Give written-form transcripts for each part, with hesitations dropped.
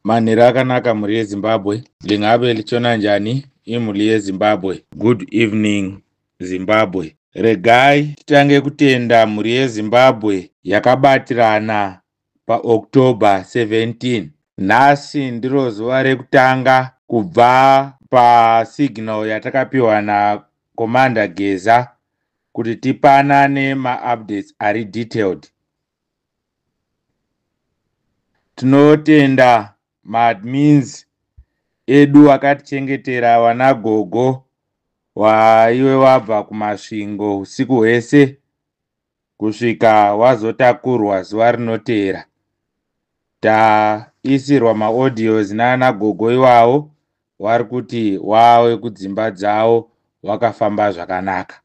Manheru akanaka mhuri yeZimbabwe. Lingabe litshona njani imhuri yeZimbabwe? Good evening Zimbabwe. Regai titange kutenda mhuri yeZimbabwe yakabatirana paOctober 17. Nhasi ndiro zuva rekutanga kubva pasignal yatakapiwa naCommander Geza kuti tipanane maupdates ari detailed. Tinotenda maadmins edu akatichengetera vana gogo waive wabva kuMasvingo usiku hwese kusvika wazotakurwa zuva rinoteera. Taisirwa maaudios naana gogo iwawo wari kuti wave kudzimba dzawo wakafamba zvakanaka.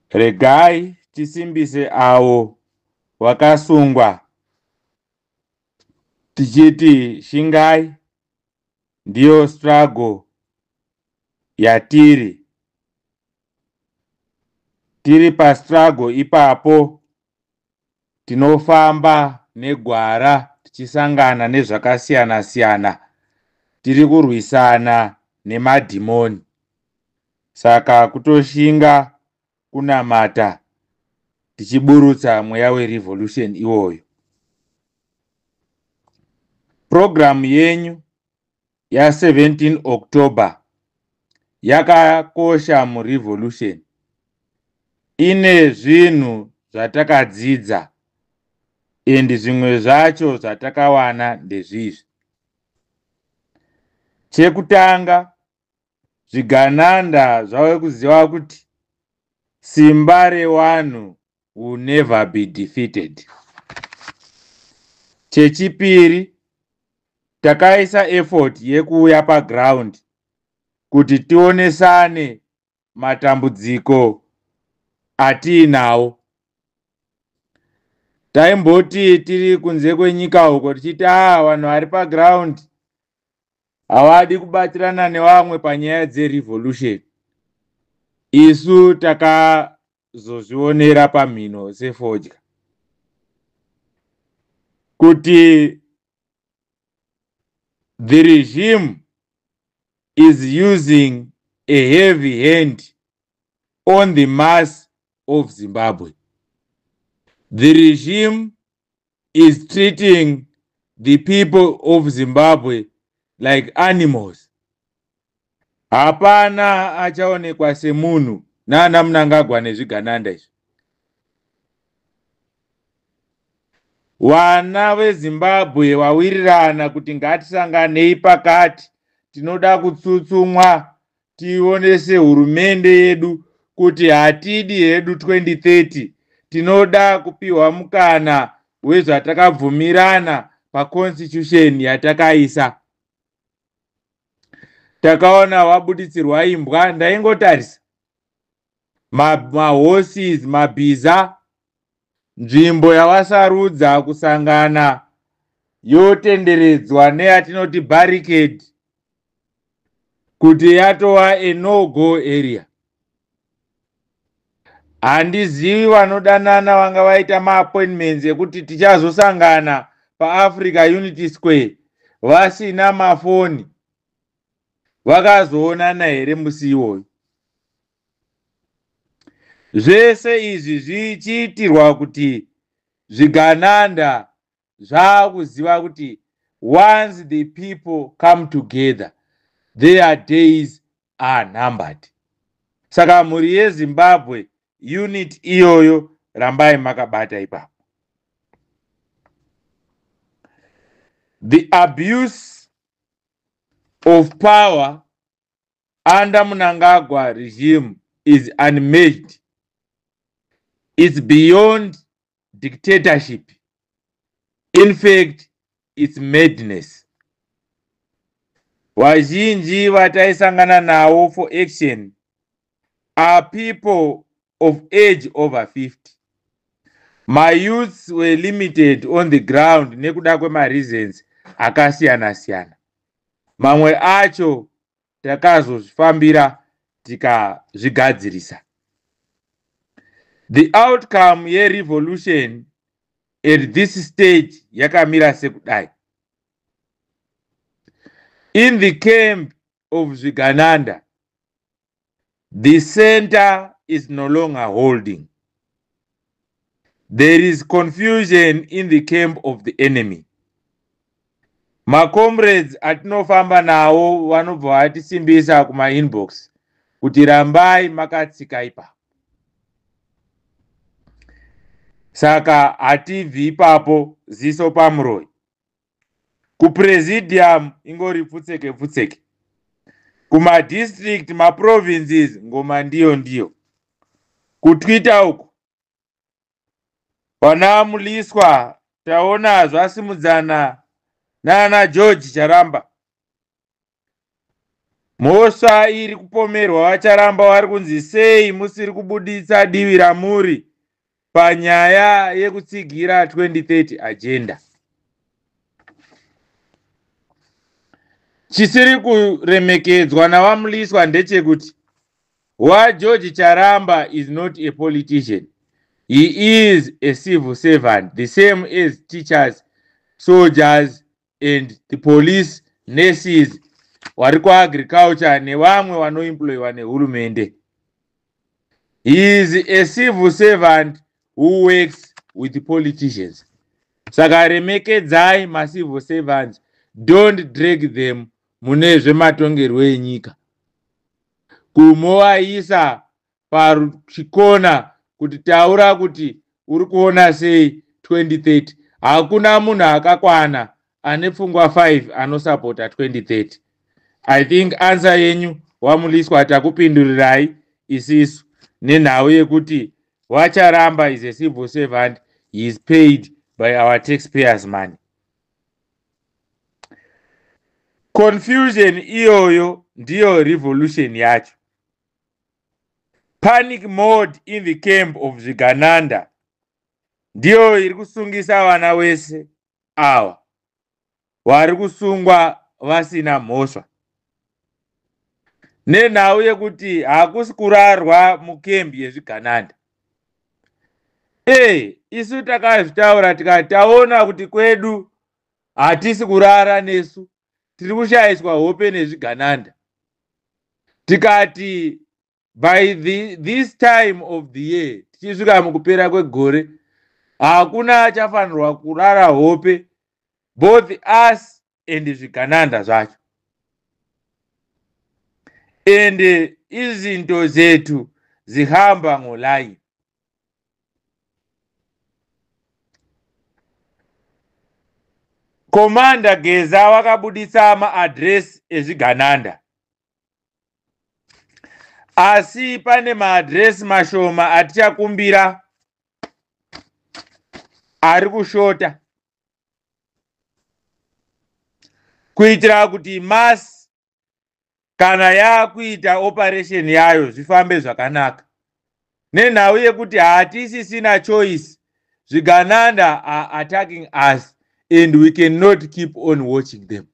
Regai tisimbise avo vakasungwa tichiti shingai ndiyo struggle yatiri. Tiri pastruggle ipapo tinofamba negwara tichisangana nezvakasiyana siyana. Tiri kurwisana nemadhimoni. Saka kutoshinga kunamata tichiburutsa mweya werevolution iwoyo. Program yenyu ya17 October yakakosha murevolution. Ine zvinhu zvatakadzidza and zvimwe zvacho zvatakawana ndezvizvi. Chekutanga, zvigananda zvave kuziva kuti simba rewanhu will never be defeated. Chechipiri, takaisa effort yekuuya paground kuti tionesane matambudziko atiinawo. Taimboti tiri kunze kwenyika uko tichiti a vanhu vari paground havadi kubatirana nevamwe panyaya dzerevolution. Isu takazozvionera pamhino sefodya kuti the regime is using a heavy hand on the mass of Zimbabwe. The regime is treating the people of Zimbabwe like animals. Hapana achaonekwa semunhu nana Mnangagwa nezvigananda izvi. Vana veZimbabwe vawirirana kuti ngatisanganei pakati, tinoda kutsutsumwa tionese hurumende yedu kuti hatidi hedu 2030, tinoda kupiwa mukana wezvatakabvumirana paconstitution yatakaisa. Takaona wabuditsirwa imbwa, ndaingotarisa mahorses, mabhiza, nzvimbo yavasarudza kusangana yotenderedzwa neyatinoti barricade kuti yatova a no go area. Handizivi vanodanana vanga vaita maappointments ekuti tichazosangana paAfrica Unity Square vasina mafoni, vakazoonana here musi iwoyo? Zvese izvi zvichiitirwa kuti zvigananda zvaakuziva kuti once the people come together their days are numbered. Saka mhuri yeZimbabwe unit iyoyo rambai makabata ipapo. The abuse of power under Mnangagwa regime is unmatched. It's beyond dictatorship. In fact, it's madness. Vazhinji vataisangana navo for action are people of age over 50. My youths were limited on the ground nekuda kwemareasons akasiyana-siyana. Mamwe acho takazozvifambira tikazvigadzirisa. The outcome yerevolution At this stage yakamira sekudai. In the camp of Zvigananda, the center is no longer holding. There is confusion in the camp of the enemy. Macomrades atinofamba nawo vanobva vatisimbisa kumainbox kuti rambai makatsika ipapo. Saka hatibvi ipapo, ziso pamuroi. Kupresidium ingori pfutseke pfutseke. Kumadistrict, maprovinces, ngoma ndiyo ndiyo. KuTwitter uko vana Muliswa taona zvasimudzana nana George Charamba. Mhosva iri kupomerwa vaCharamba, vari kunzi sei musiri kubuditsa divi ramuri panyaya yekutsigira 2030 agenda? Chisiri kuremekedzwa navaMuliswa ndechekuti waGeorge Charamba is not a politician. He is a civil servant, the same as teachers, soldiers and the police, nurses, vari kuagriculture nevamwe vanoemployiwa nehurumende. He is a civil servant who works with politicians. Saka remekedzai macivil servants, don't drag them mune zvematongerwo enyika, kumovaisa pachikona kuti taura kuti uri kuona sei 2030. Hakuna munhu akakwana ane pfungwa 5 anosapota 2030. I think answer yenyu, waMuliswa, takupindurirai isisu nenhau yekuti waCharamba is a civil servant. He is paid by our taxpayers' money. Confusion iyoyo ndiyo revolution yacho. Panic mode in the camp of Zvigananda ndiyo iri kusungisa vana wese ava vari kusungwa vasina mhosva, nenhau yekuti hakusi kurarwa mukembi yezvigananda. Isu takazvitaura tikati taona kuti kwedu hatisi kurara nesu, tiri kushayiswa hope nezvigananda. Tikati by this time of the year, tichisvika mukupera kwegore, hakuna achafanirwa kurara hope, both us and zvigananda zvacho. And izinto zethu zihamba ngolayini. Commander Geza wakabuditsa maadhiresi ezvigananda, asi pane maadhiresi mashoma atichakumbira ari kushota, kuitira kuti mass kana yaakuita operation yayo zvifambe zvakanaka, nenhau yekuti hatisisina choice. Zvigananda are attacking us and we cannot keep on watching them.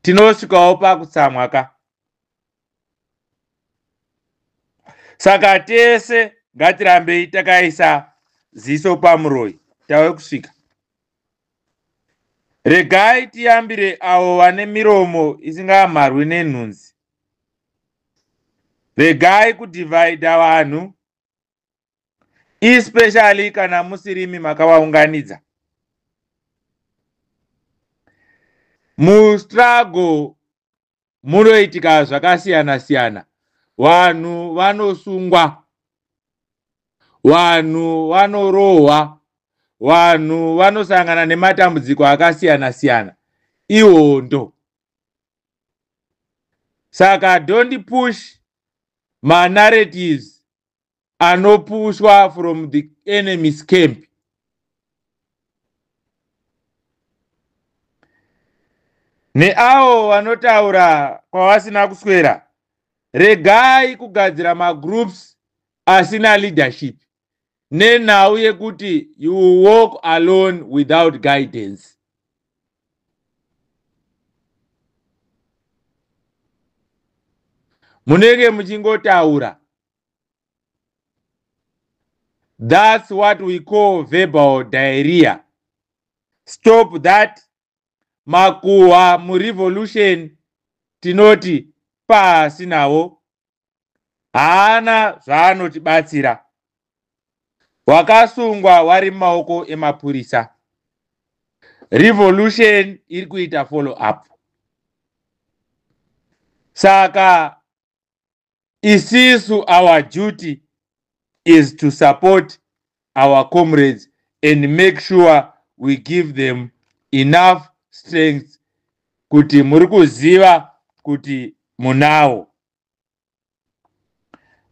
Tinosvikawo pakutsamwa ka. Saka tese ngatirambei takaisa ziso pamuroi. Tave kusvika. Regai tiyambire avo vane miromo isingamharwi nenhunzi. Regai kudhivhaidha vanhu, especially kana musirimi makavaunganidza mustruggle. Munoitika zvakasiyana siyana, vanhu vanosungwa, vanhu vanorohwa, vanhu vanosangana nematambudziko akasiyana siyana. Ihondo. Saka don't push manarratives anopushwa from the enemy's camp. Neavo vanotaura kwavasina kuswera, regai kugadzira magroups asina leadership, nenhau yekuti you walk alone without guidance. Munenge muchingotaura. That's what we call verbal diarrhea. Stop that. Makuhwa murevolution tinoti pasi nawo, haana zvaanotibatsira. Wakasungwa wari mumaoko emapurisa. Revolution iri kuita follow up. Saka isisu, our duty is to support our comrades and make sure we give them enough strength kuti muri kuziva kuti munawo.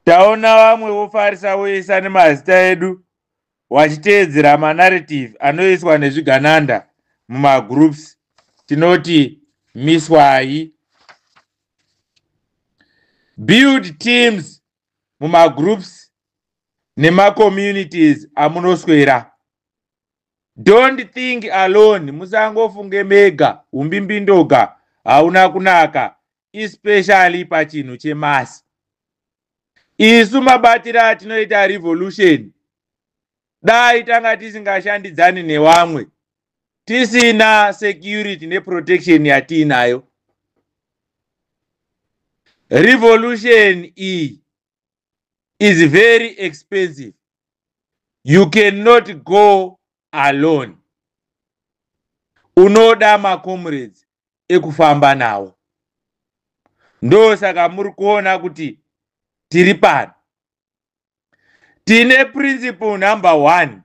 Taona vamwe vofarisa voisa nemazita edu vachiteedzera manarrative anoiswa nezvigananda mumagroups. Tinoti miswai. Build teams mumagroups nemacommunities amunoswera. Don't think alone. Musangofunge mega. Umbimbindoga hauna kunaka, especially pachinhu chemasi. Isu mabatiro atinoita revolution, dai tanga tisingashandidzani nevamwe, tisina security neprotection yatiinayo. Revolution iyi is very expensive. You cannot go alone. Unoda macomrades ekufamba nawo. Ndosaka muri kuona kuti tiri pano. Tine principle number one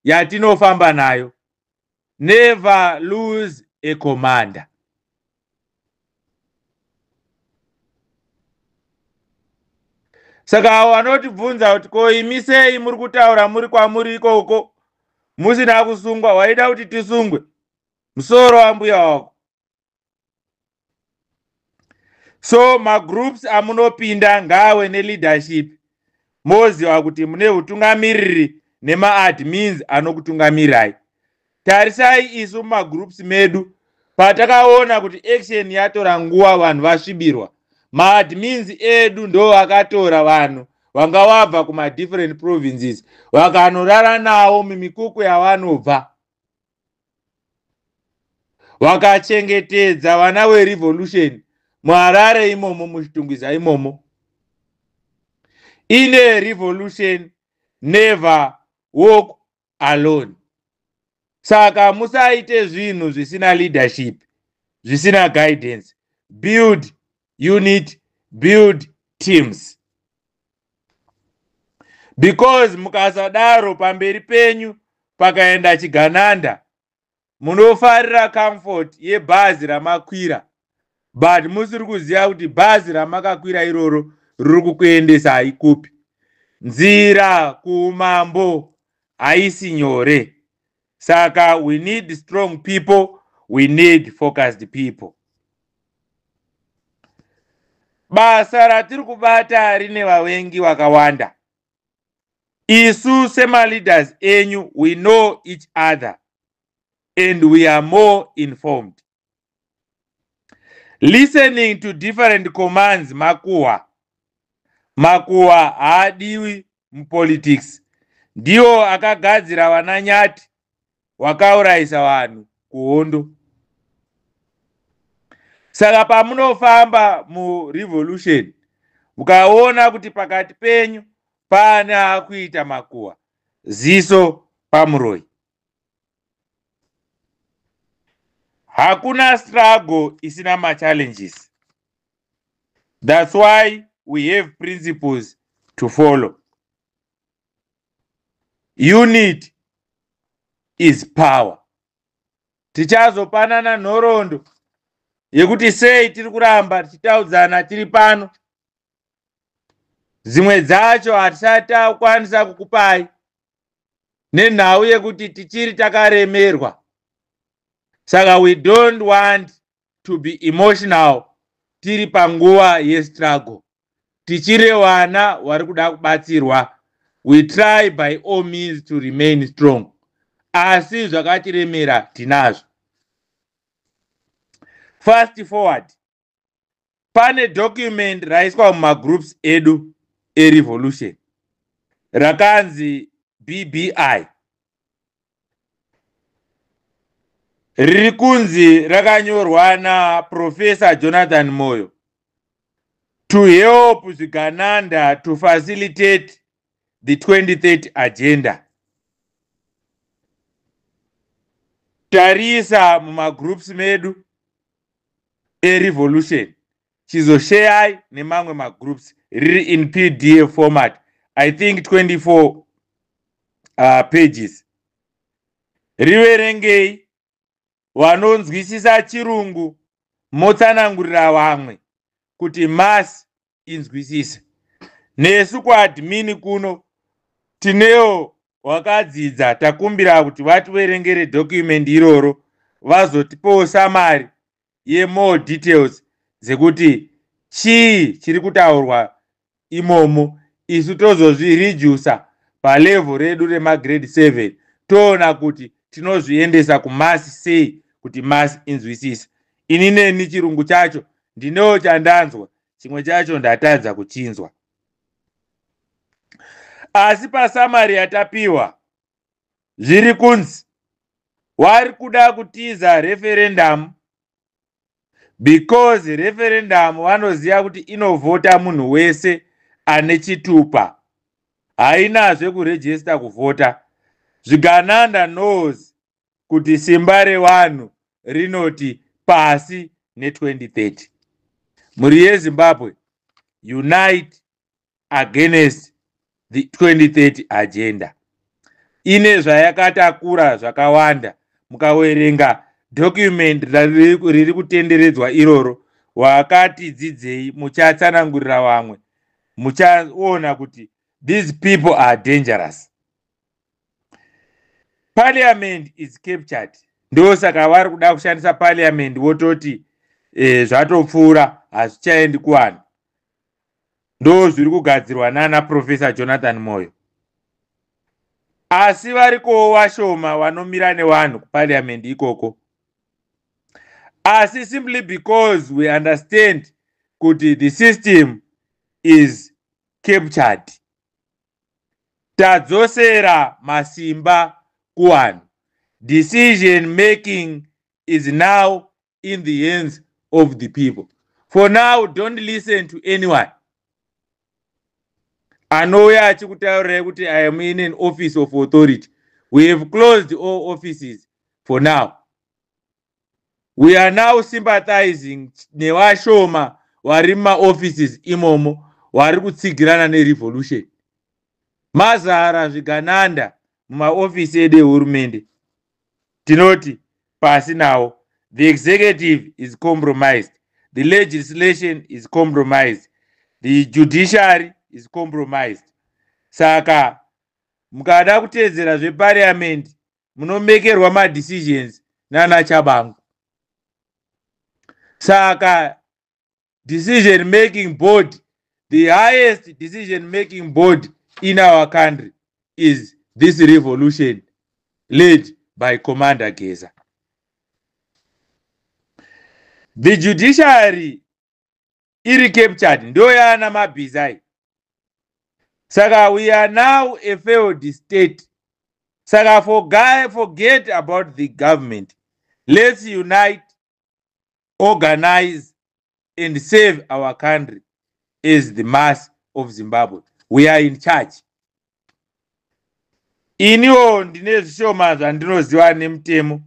yatinofamba nayo: never lose a commander. Saka avo vanotibvunza kuti, "Ko imi sei muri kutaura muri kwamuri ikoko musina kusungwa?" Waida kuti tisungwe? Musoro wambuya wako. So magroups amunopinda ngaave neleadership, moziva kuti mune utungamiriri nemaadmins anokutungamirai. Tarisai isu mumagroups medu, patakaona kuti action yatora nguva, vanhu vasvibirwa, maadmins edu ndo akatora vanhu vanga vabva kumadifferent provinces, vakanorara navo mumikuku yavanobva, vakachengetedza vana verevolution muHarare imomo, muChitungwiza imomo. Ine revolution, never walk alone. Saka musaite zvinhu zvisina leadership, zvisina guidance. Build unit, build teams, because mukasadaro, pamberi penyu pakaenda chigananda, munofarira comfort yebhazi ramakwira, but musiri kuziva kuti bhazi ramakakwira iroro riri kukuendesai kupi. Nzira kuumambo haisi nyore. Saka we need strong people, we need focused people. Basa ratiri kubata rine vavengi vakawanda. Isu semaleaders enyu, we know each other and we are more informed. Listening to different commands makuhwa. Makuhwa haadiwi mupolitics. Ndiwo akagadzira vananyati wakaurayisa vanhu kuhondo. Saka pamunofamba murevolution, mukaona kuti pakati penyu pane akuita makuhwa, ziso pamuroi. Hakuna struggle isina machallenges. That's why we have principles to follow. Unity is power. Tichazopanana nhoroondo yekuti sei tiri kuramba tichitaudzana tiri pano. Dzimwe dzacho hatisati takwanisa kukupai nenhau yekuti tichiri takaremerwa. Saka we don't want to be emotional tiri panguva yestruggle. Tichiri vana vari kuda kubatsirwa. We try by all means to remain strong, asi zvakatiremera tinazvo. Fast forward, pane document raiswa mumagroups edu erevolution. Rakanzi BBI riri kunzi rakanyorwa naProfessor Jonathan Moyo to help zvigananda to facilitate the 2030 agenda. Tarisa mumagroups medu erevolution, chizosheyai nemamwe magroups. Riri in PDF format, I think 24 pages. Riverengei, vanonzwisisa chirungu motsanangurira vamwe kuti mass inzwisise. Nesu kuadmin kuno tinewo wakadzidza, takumbira kuti vativerengere document iroro, vazotipawo summary yemore details dzekuti chii chiri kutaurwa imomo. Isu tozozviredusa palevel redu remagrade 7, toona kuti tinozviendesa kumass sei kuti mass inzwisise. Ini neni chirungu chacho ndinewo chandanzwa, chimwe chacho ndatadza kuchinzwa. Asi pasummary yatapiwa zviri kunzi vari kuda kutiza referendum because referendum vanoziva kuti inovhota munhu wese ane chitupa, hainazve kuregister kuvhota. Zvigananda knows kuti simba revanhu rinoti pasi ne2030. Mhuri yeZimbabwe, unite against the 2030 agenda. Ine zvayakatakura zvakawanda. Mukawerenga document riri kutenderedzwa iroro, wakati dzidzei, muchatsanangurira vamwe, muchaona kuti these people are dangerous. Parliament is captured, ndosaka vari kuda kushandisa parliament, vototi zvatopfuura, hazvichaendi kuvanhu. Ndo zviri kugadzirwa nana Professor Jonathan Moyo. Asi varikowo vashoma vanomira nevanhu kuparliament ikoko, asi simply because we understand kuti the system is captured. Tadzosera masimba kuvanhu. Decision making is now in the hands of the people. For now, don't listen to anyone anouya achikutaurirai kuti I am in an office of authority. We have closed all offices for now. We are now sympathizing nevashoma vari mumaoffices imomo vari kutsigirana nerevolution. Mazara zvigananda mumaofisi edu ehurumende, tinoti pasi nawo. The executive is compromised, the legislation is compromised, the judiciary is compromised. Saka mukada kuteedzera zveparliament, munomekerwa madecisions nana Chabangu. Saka decision making board, the highest decision making board in our country is this revolution led by Commander Geza. The judiciary iri captured, ndo yaana mabhizai. Saka we are now a failed state. Saka forget about the government. Let's unite, organize and save our country. As the mass of Zimbabwe, we are in charge. Iniwo ndine zvishoma zvandinoziva nemutemo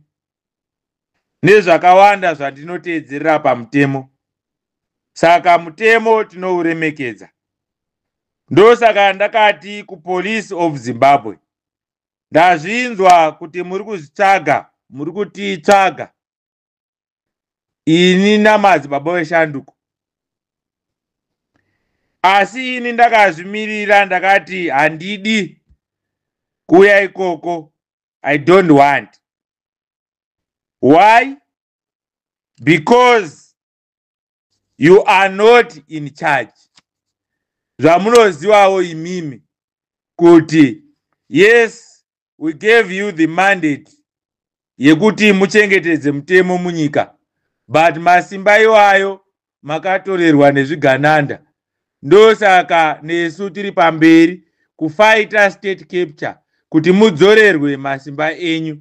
nezvakawanda zvandinoteedzerera pamutemo. Saka mutemo tinouremekedza. Ndosaka ndakati kupolice of Zimbabwe, ndazvinzwa kuti muri kuzvitsvaga, muri kutitsvaga ini namadzibaba veshanduko, asi ini ndakazvimirira, ndakati handidi kuuya ikoko. I don't want. Why? Because you are not in charge. Zvamunozivawo imimi kuti yes, we gave you the mandate yekuti muchengetedze mutemo munyika, but masimba iwayo makatorerwa nezvigananda. Ndosaka nesu tiri pamberi. Kufighta state capture kuti mudzorerwe masimba enyu.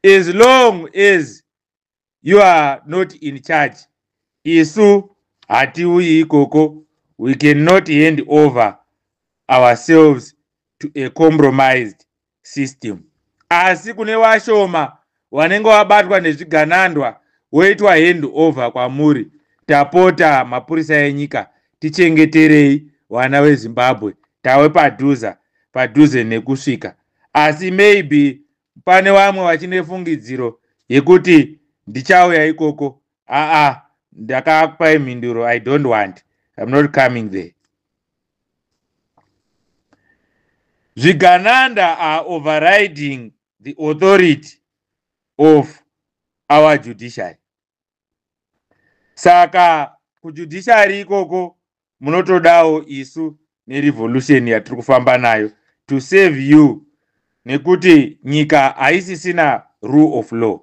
As long as you are not in charge, isu hatiuyi ikoko. We cannot hand over ourselves to a compromised system. Asi kune vashoma vanenge vabatwa nezviganandwa woitwa hand over kwamuri, tapota mapurisa enyika, tichengeterei vana veZimbabwe. Tave padhuza padhuze nekusvika, asi maybe pane vamwe vachine fungidziro yekuti ndichauya ikoko. Aa, ndakakupai mhinduro. I don't want, I'm not coming there. Zvigananda are overriding the authority of our judiciary. Saka kujudiciary ikoko munotodawo isu nerevolution yatiri kufamba nayo to save you, nekuti nyika haisisina rule of law.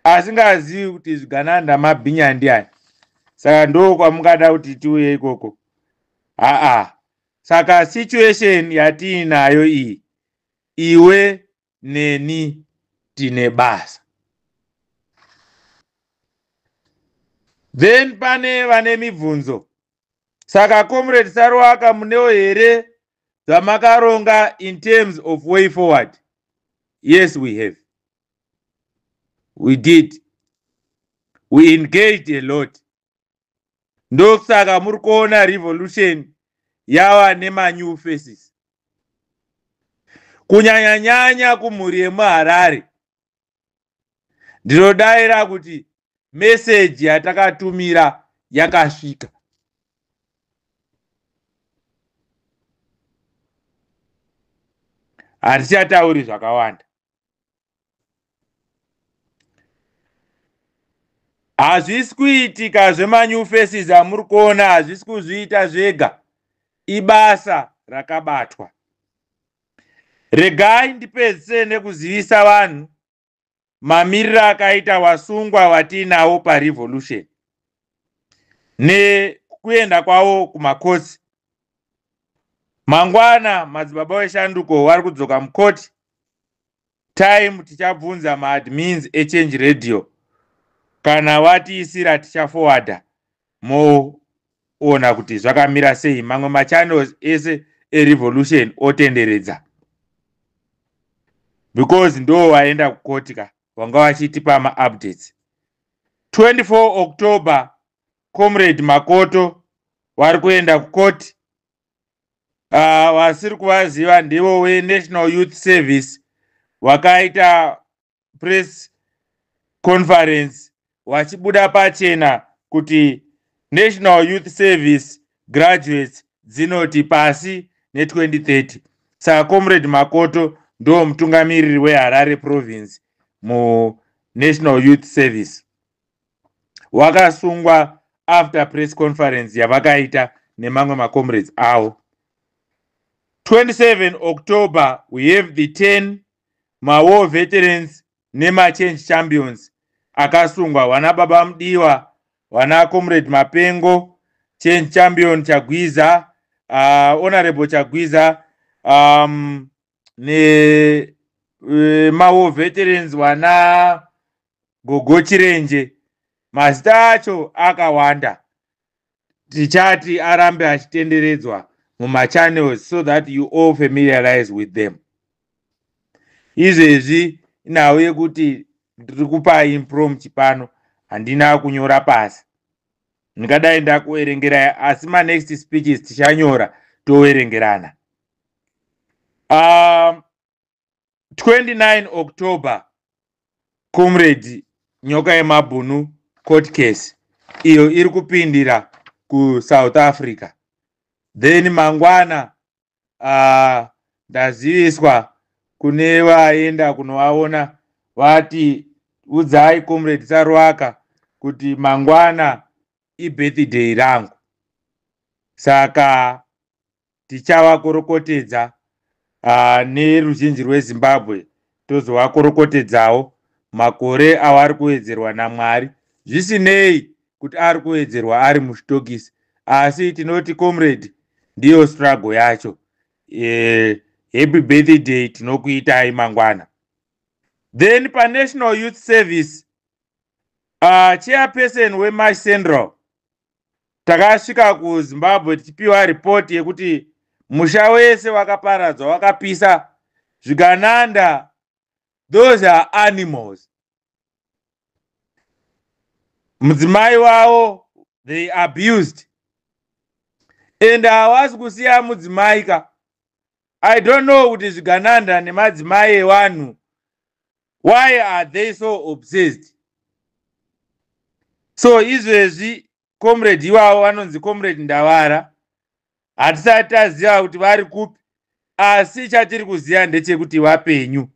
Asingazivi kuti zvigananda mabhinya ndiani, saka ndo kwamungada kuti tiuye ikoko? Aa, saka situation yatiinayo iyi, iwe neni tine basa. Then pane vane mibvunzo. Saka Comrade Saruwaka, munewo here zvamakaronga in terms of way forward? Yes, we have, we did, we engaged a lot. Ndosaka muri kuona revolution yava nemanew faces, kunyanyanyanya kumhuri yemuHarare. Ndinodayira kuti meseji yatakatumira yakasvika. Hatichatauri zvakawanda. Hazvisi kuitika zvemanew faces amuri kuona, hazvisi kuzviita zvega, ibasa rakabatwa. Regai ndipedzise nekuzivisa vanhu mamiriro akaita vasungwa vatiinawo parevolution nekuenda kwavo kumakotsi. Mangwana madzibaba veshanduko vari kudzoka mukoti. Time tichabvunza maadmins eChange Radio, kana watiisira tichaforwarda, moona kuti zvakamira sei. Mamwe machannels ese erevolution otenderedza, because ndo vaenda kukoti ka vanga vachitipa maupdates. 24 October, Comrade Makoto vari kuenda kukoti. Vasiri kuvaziva ndivo veNational Youth Service vakaita press conference vachibuda pachena kuti National Youth Service graduates dzinoti pasi ne2030. Saka Comrade Makoto ndo mutungamiriri weHarare Province muNational Youth Service. Wakasungwa after press conference yavakaita nemamwe macomrades avo. 27 October, we have the 10 mawar veterans nemachange champions akasungwa, vana Baba Mudiwa, vana Comrade Mapengo, change champion Chagwiza, Honorable Chagwiza, nemawar veterans vana Gogo Chirenje. Mazita acho akawanda, tichati arambe achitenderedzwa mumachannels so that you all familiarize with them. Izvezvi nhau yekuti ndiri kupa impromptu pano, handina kunyora pasi, ndingadai ndakuverengerai, asi manext speeches tichanyora toverengerana. 29 October, Comrade Nyoka Yemabhunu court case iyo iri kupindira kuSouth Africa. Then mangwana, ndaziviswa kune vaenda kunovaona, vati udzai Comrade Saruwaka kuti mangwana ibirthday rangu. Saka tichavakorokotedza neruzhinji rweZimbabwe, tozovakorokotedzawo makore avari kuwedzerwa naMwari, zvisinei kuti ari kuwedzerwa ari muchitokisi. Asi tinoti comrade, ndiyo struggle yacho. Happy birthday tinokuitai mangwana. Then paNational Youth Service, chairperson weMash Central, takasvika kuZimbabwe tichipiwa ripoti yekuti musha wese wakaparadzwa, wakapisa zvigananda. Those are animals. Mudzimai wavo they abused and havasi kusiya mudzimai ka. I don't know kuti zvigananda nemadzimai evanhu, why are they so obsessed? So izvezvi comrade ivavo vanonzi Comrade Ndavara, hatisati taziva kuti vari kupi, asi chatiri kuziva ndechekuti vapenyu.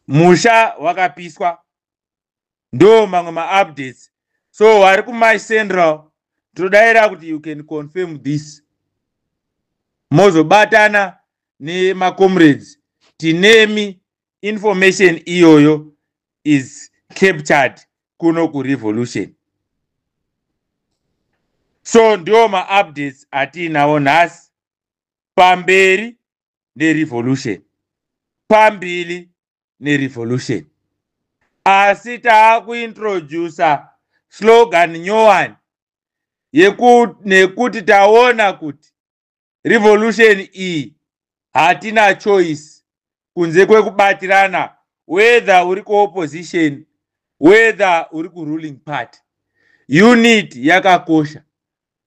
Musha wakapiswa. Ndo mamwe maupdates. So vari kuMash Central, tinodayira kuti you can confirm this, mozobatana nemacomrades tinemi. Information iyoyo is captured kuno kurevolution. So ndiwo maupdates atiinawo nhasi. Pamberi nerevolution, pambili nerevolution. Asi taakuintrodusa slogan nyowani nekuti taona kuti revolution iyi hatina choice kunze kwekubatirana, whether uri kuopposition, whether uri kuruling party. Unity yakakosha.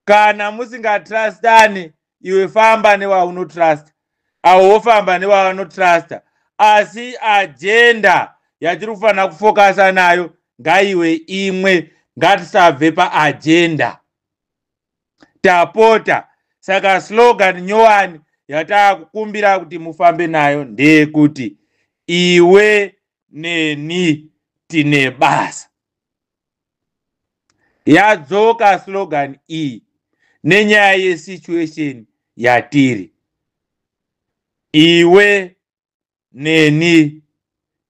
Kana musingatrustane, iwe famba newaunotrusta, avo wofamba newavanotrusta, asi agenda yatiri kufanira kufocusa nayo ngaiwe imwe. Ngatisabve paagenda, tapota. Saka slogan nyowani yataakukumbira kuti mufambe nayo ndeyekuti iwe neni tine basa. Yadzoka slogan iyi nenyaya yesituation yatiri. Iwe neni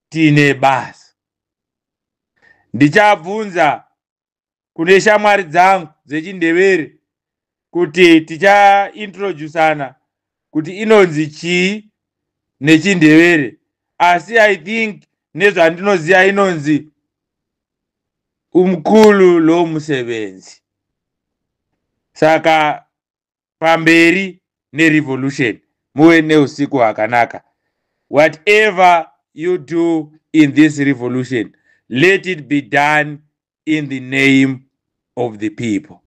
tine basa. Ndichabvunza kune shamwari dzangu dzechiNdevere kuti tichaintroducana kuti inonzi chii nechiNdevere, asi I think nezvandinoziva inonzi umkhulu lo musebenzi. Saka pamberi nerevolution, muve neusiku hwakanaka. Whatever you do in this revolution, let it be done in the name of the people.